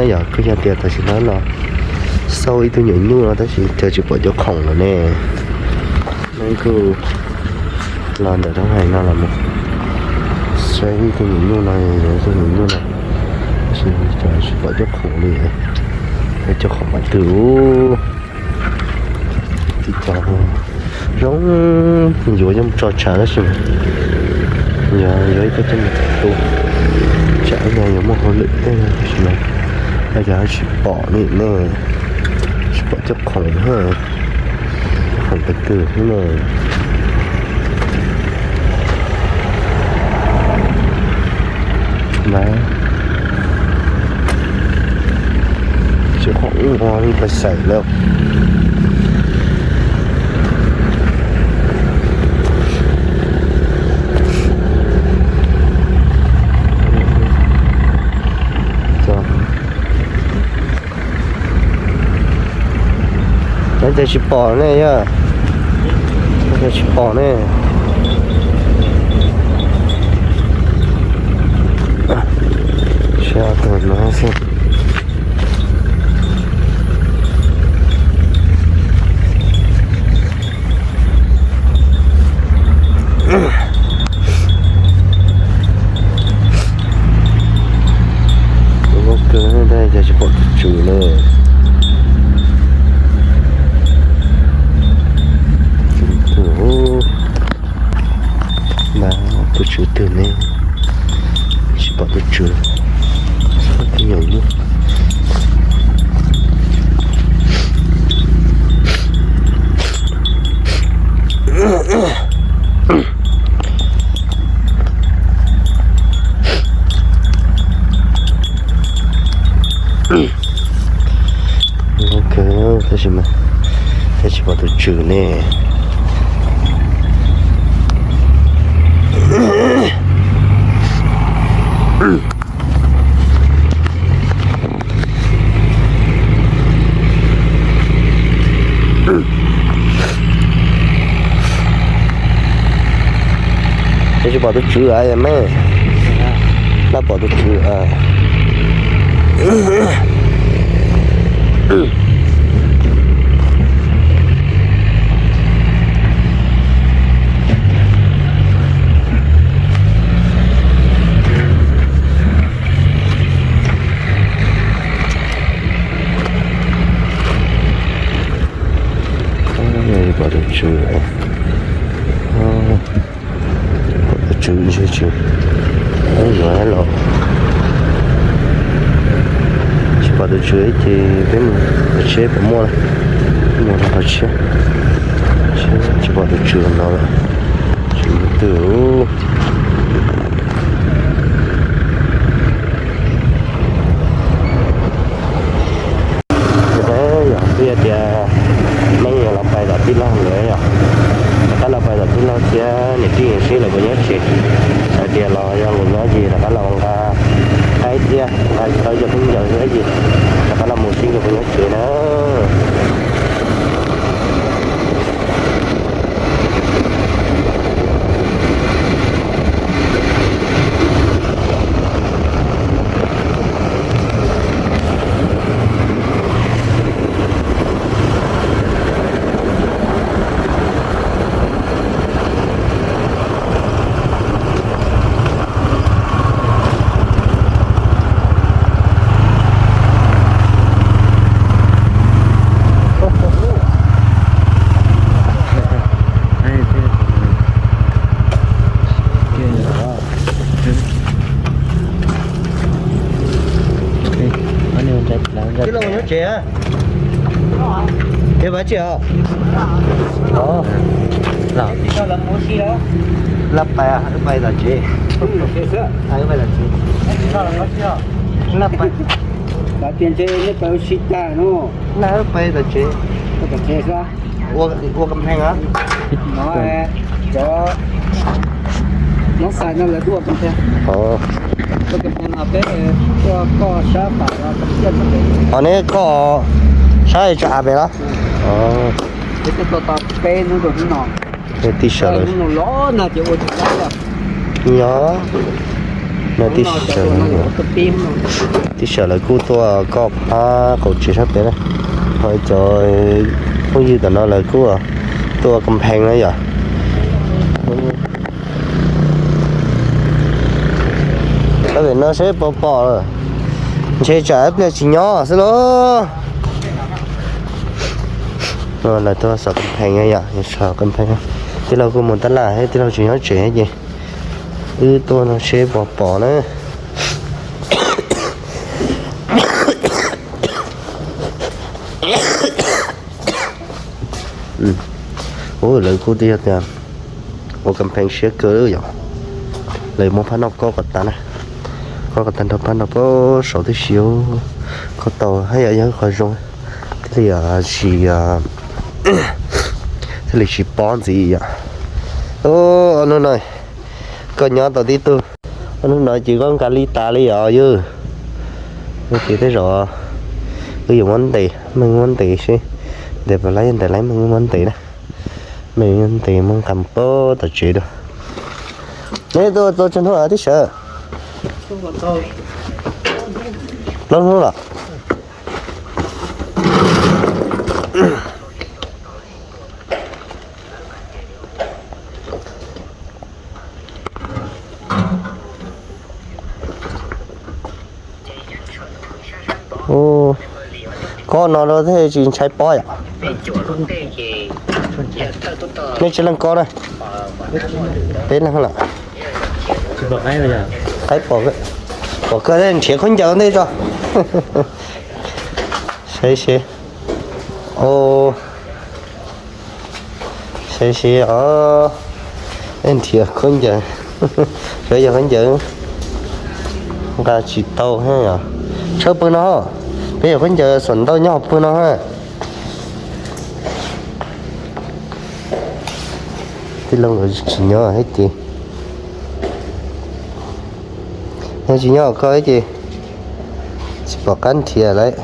Yog kuj yog tias tam sim no los xauj ib tug nyuam nyuj no tab sis cas tsis pom cov khoom lawm ne. Neb kuj los ntawm roob hav no los mus saib ib tug nyuam nyuj no, yog ib tug nyuam nyuj no, tab sis cas tsis pom cov khoom li, cov khoom mas twg. Tib co zoo yuav coj mus tso tshav tab sis mas yog yuav ib co coj mus tu tsam ib nyuag yuav muaj hauj lwm tej tab sis mas cas tsis pom li ne, tsis pom cov khoom, cov khoom pes twg ne. Mas tsis khoom ua li pais xaim lawm. Cas tsis pom ne yog, cas tsis pom ne. Saib tus no xwb. Ua kawg tab cas tsis pom tus tswv lawm. Tus tswv twg ne, tsis pom tus tswv. Tib nyuag nyuj. Tab sis mas cas tsis pom tus tswv ne. Cas tsis pom tus tswv a me? Laj pom tus tswv. Pom tus tswv, pom tus tswv ntshe tsis yuav los, tsis pom tus tswv ces peb mus qhov tshiab puas muaj, mus rau qhov tshiab, tsis pom tus tswv no lawm, tsis muaj twg. Yog twb yog tias neeg los pais tom tij laug lawm yog, rov qab los pais tom tij laug thiab niam tij niam txiv lawv puas nyob tsev, hais tias los yog lawv nyob ces rov qab los nqa qaib thiab nqa tau cov khaub ncaws thiab ces rov qab los mus seb nkawd puas nyob tsev na. Tij laug nyob tsev, yog vaj tsi os? Laj pais, wb pais tom tsev, wb pais tom tsev. Laj pais, laj wb pais tom tsev, ua kam pheej os. Cov nov xais no lawv tuaj kam pheej, tuaj kam pheej no peb tuaj koj sab pam no kam pheej. Os, neb koj sab tso av pem los? Peb tuaj tau peb hnub rau hnub no. Tij sawv los no ces ua tsis tau. Yog. No tij sawm, tij sawm lawv kuj tuaj koj phab qaum tsev sab pem na, ho cov phooj ywg tom no lawv kuj tuaj ua kas phees na yom. Pem no seb puas pom, ntshe tsam ib pliag tsis nyob xwb lauj. Lawv tuaj xov kas phees yom, xov kas phees. Tij laug kuj mus tab laj thiab, tij laug tsis nyob tsev ces wb tuaj no seb puas pom na. Ua lawv kuj twb yog tias ua kas phees siab kawg yom. Lawv muab phab no kob kom tas na, kob kom tas nrog phab no pem saud tib si. Kob tau haj yam yog ib qho zoo thiaj li tsis, thiaj li tsis pob ntxiv yom. Ob hnub no koj nyob tau tib tug, ob hnub no ces koj nqa li tas li os yog. Ces tej zaum wb yuav muab ntes, Meej muab ntes seb ntes puas laib, ntes laib Meej muab ntes na. Meej ntes muab nqa mus pem tom tsev dua. Neb tuaj tau tsawg hnub tij sawm? Plaub hnub los? Kob no lawm thiaj tsis ntshai pob yom. Nej tsib leeg kob na? Peb leeg lawm. Qaib pom, pom kawg, nrhiav khaub ncaws ntej tso. Saib seb. Saib seb os. Nrhiav khaub ncaws, xyov yog khaub ncaws nqa tsis tau thiab yom. Tshawb pawg no, peb yog khaub ncaws xuam ntau nyob hauv pawg no. Tij laug nkawd tsis nyob thiab ces, yog tsis nyob hauv ko thiab ces tsis pom qab nrhiav lawm.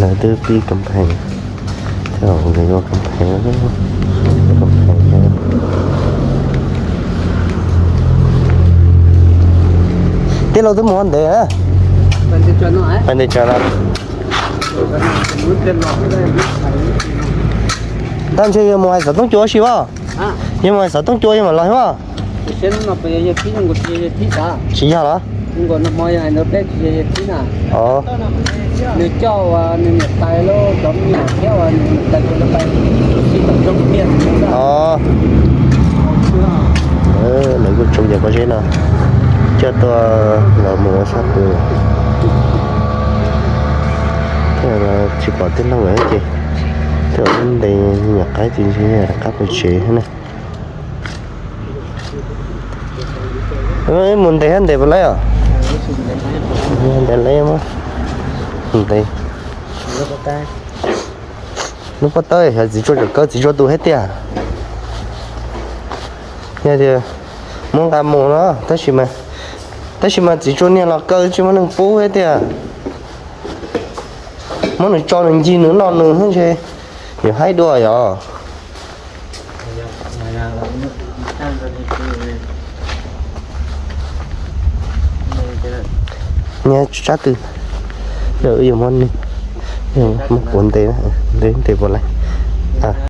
Lawv twb pib kas phees, nkawd yuav kas phees, kas phees. Tij laug twb mus ua ntev, ntev tsawg no. Tab ntshe yuav mus hais xov tooj cua si as. Yuav mus hais xov tooj cua yuav mam los thiab. Tsis yog los? Lawv kuj tsoo cov pob zeb no coj tuaj los mus ua tshaj plaws. Tsis pom tij laug lawm ces thiaj ua ntes nyuam qaib ces ntshe rov qab pem tsev thiab na. Mus ntes thiab ntes puas laib os? Ntes laib mas. Ntes. Lub pob tawb xyov txiv tsuas tseem kaw txiv tsuas tus thiab tiag. Yog tias muab nqa mus no, tab sis mas, tab sis mas txiv tsuas niag los kaw tsis muaj neeg pub thiab tiag. Muab nws tso nws ncig nws noj nws xwb ntshe yuav haib dua yom. Niag tsab twg, wb yuav muab, muab kuv ntes, ntes puas laib.